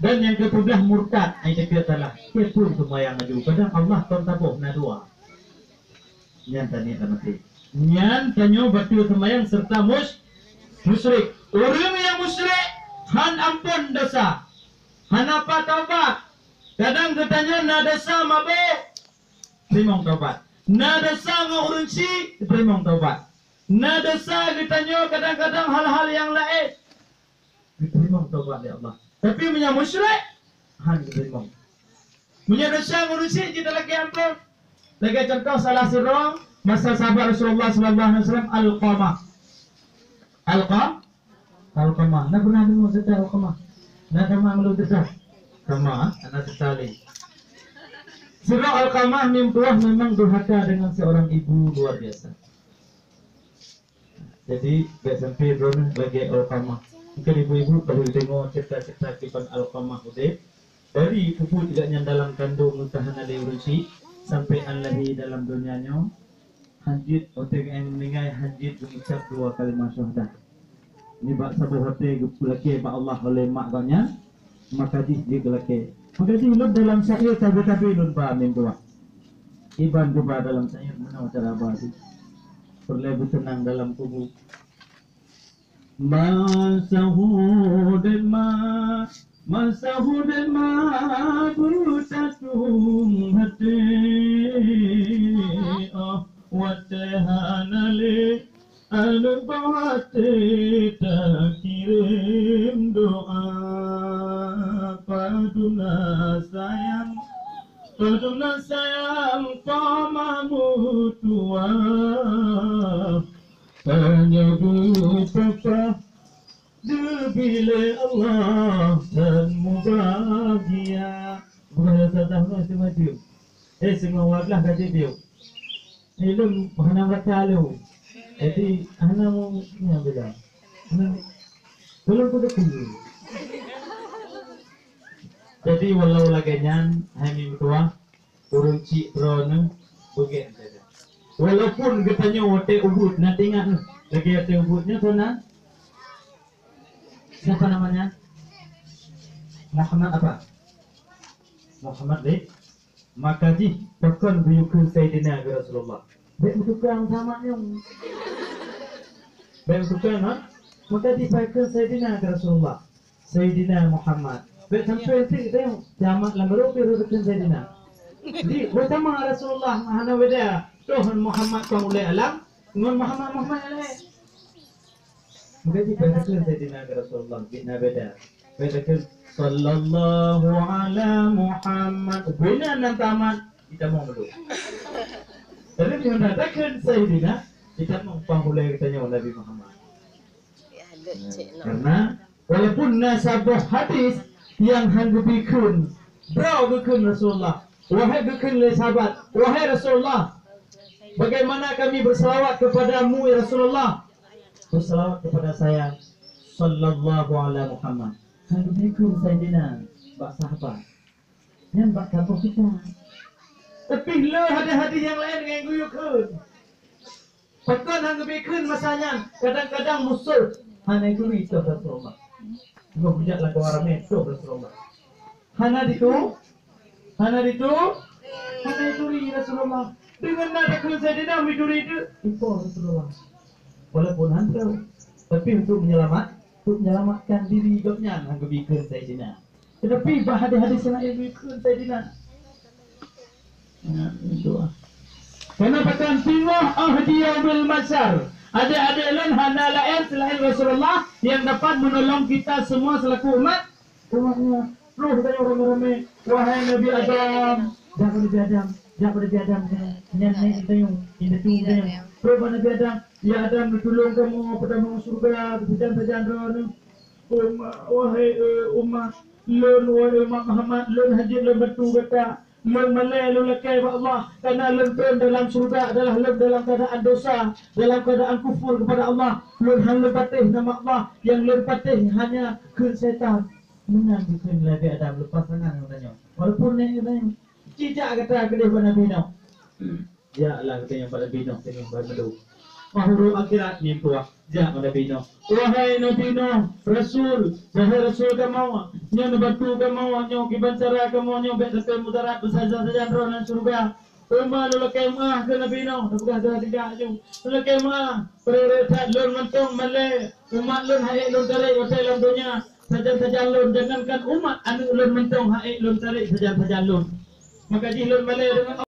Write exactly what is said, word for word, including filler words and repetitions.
Dan nyang keupeuet blah murtad, ai teuka salah. Keu peue seumayang laju? Padahai Allah kon saboh na dua. Nyan taniet lam até. Nyan tanyoe bateue seumayang serta mus-, musyrik. Ureuëng nyang musyrik han ampon desya. Hana pat taubat. Kadang geutanyoe na desya mabök, teurimong taubat. Na desya ngon ureuëng syik, teurimong taubat. Na desya geutanyoe kadang-kadang hal-hal nyang laén, geuteurimong taubat lé Allah. Tapi meunyoe musyrik, han geuteurimong. Meunyoe desya ngon ureuëng syik jeuet talakée ampon. Lagée contoh salah sidroe masa sahabat Rasulullah sallallahu alaihi wasallam, Alqamah. Alqa-, Alqamah. Na pernah deungoe cerita Alqamah? Na tamong lôn cerita? Sama, hana cerita lé. Sidroe Alqamah meutuah memang durhaka dengan seorang ibu luar biasa. Jadi, bék sampai droeneuh lagée Alqamah. Mungkin ibu-ibu pernah deungoe cerita-cerita kiban Alqamah udeb. Dari ubit gobnyan dalam kandong meuntah hana lé ureuëng syik, sampai an lahé dalam donya nyoe, han jeuet, watée gobnyan meuninggai, han jeuet geuucap dua kalimat syahadat. Nibak saboh watée geupeulakée bak Allah oleh mak gobnyan, maka jih jeuet geulakée. Maka jih lôn dalam syair tabe-tabe lôn ba meutuah. Iban geuba dalam syair meunoe cara ba jih. Peureulée beuteunang dalam kubu. Masa udeb ma-, masa udeb ma beutatung até, oh, watée hana lé aneuk bak até takirém doá. Padum na sayang, padum na sayang pama meutuah. Tanyoe geupeugah geubri lé Allah dan mubahgia. Bukan rasa dah meusi maju. Eh, semua wablah ka jeuet diuk. Eh, lôn hana rasa lôn. Jadi, hana mau nya bilang. Hana, belum kuda kiri. Jadi, walau lagée nyan, hai meutuah, ureuëng syik droeneuh beugét saja. Walaupun geutanyoe watée ubit na teuingat neuh, lagée watée ubit nyoe sana. Siapa namanya? Muhammad apa? Muhammad bin. Maka jih pakon geuyue kheun Saidina keu Rasulullah. Bék meutukang sama nyoe. Bék meutukang, ha? Maka jih pakon Saidina keu Rasulullah. Saidina Muhammad. Bék sampoe teuk teuh jamak lam barô pih rot kheun Saidina. Di beutama Rasulullah hana beda. Tuhan Muhammad pang ulée alam ngon Muhammad Muhammad laén. Maka jih bék kheun Saidina keu Rasulullah bina beda. Bék kheun sallallahu ala Muhammad. Bina nan tamat kita mau dulu. Tapi bila dah kheun Saidina, kita mau pang ulée geutanyoe Nabi Muhammad. Karena walaupun na saboh hadis nyang han geubi kheun, droe geukheun Rasulullah, wahai geukheun lé sahabat, wahai Rasulullah, bagaimana kami bersalawat kepadamu ya Rasulullah? Bersalawat kepada saya, sallallahu ala Muhammad. Han geubi kheun Saidina bak sahabat. Nyan bak saboh kita. Tapi le hadis-hadis nyang laén ngon geuyue kheun. Pakon han geubi kheun masa nyan, kadang-kadang musoh hana turi toh Rasulullah. Cuma bujak lam kawan ramé toh Rasulullah. Hana ditu, hana ditu, hana turi Rasulullah. Dengan nada kheun Saidina mituri tu, ipo Rasulullah. Walaupun han turi, tapi untuk menyelamat, untuk menyelamatkan diri gobnyan han geubi kheun Saidina. Tetapi bak hadis-hadis nyang laén geukheun Saidina. Nah, itu ah. Karena pakon teungoh ahdi yaumil mahsyar. Adik-adik lôn hana laén selain Rasulullah yang dapat menolong kita semua selaku umat, umatnya. Roh dari orang ramai, wahai Nabi Adam, jak pada Nabi Adam, jak pada Nabi Adam. Nyan naik kita yang, kita tu kita yang. Roh pada Nabi Adam, ya Adam, ditolong kamu pada mau surga, kita saja droeneuh. Umat, wahai, eh, umat lôn, wahai umat Muhammad, lôn hajat lôn bantu gata. Lôn malée lôn lakée bak Allah, karena lôn phon dalam syeuruga adalah lôn dalam keuadaan dosa, dalam keuadaan kufur kepada Allah. Lôn han lôn patéh nama Allah, nyang lôn patéh hanya kheun syaitan. Meunan geukheun lé Nabi Adam leupah tangan geutanyoe. Walaupun nyan geutanyoe, jijak gata keudeh bak Nabi Nuh. Jaklah geutanyoe bak Nabi Nuh, tanyoe bak Nabi Nuh. Mahuru akhirat nyan puah. Jak bak Nabi Nuh. Wahai Nabi Nuh, Rasul, wahai Rasul kamoe, nyoe neubatu kamoe, nyoe kiban cara kamoe, nyoe bék sapeue mudarat beusajan-sajan droe lam syeuruga. Teuma lôn lakée meuáh keu Nabi Nuh, tapeugah dua tingkat laju. Lôn lakée meuáh, peureuet that lôn mantong malée, umat lôn han ék lôn tarek watée lam donya, sajan-sajan lôn, jangankan umat aneuk lôn mantong han ék lôn tarek sajan-sajan lôn. Maka jih lôn malée deungon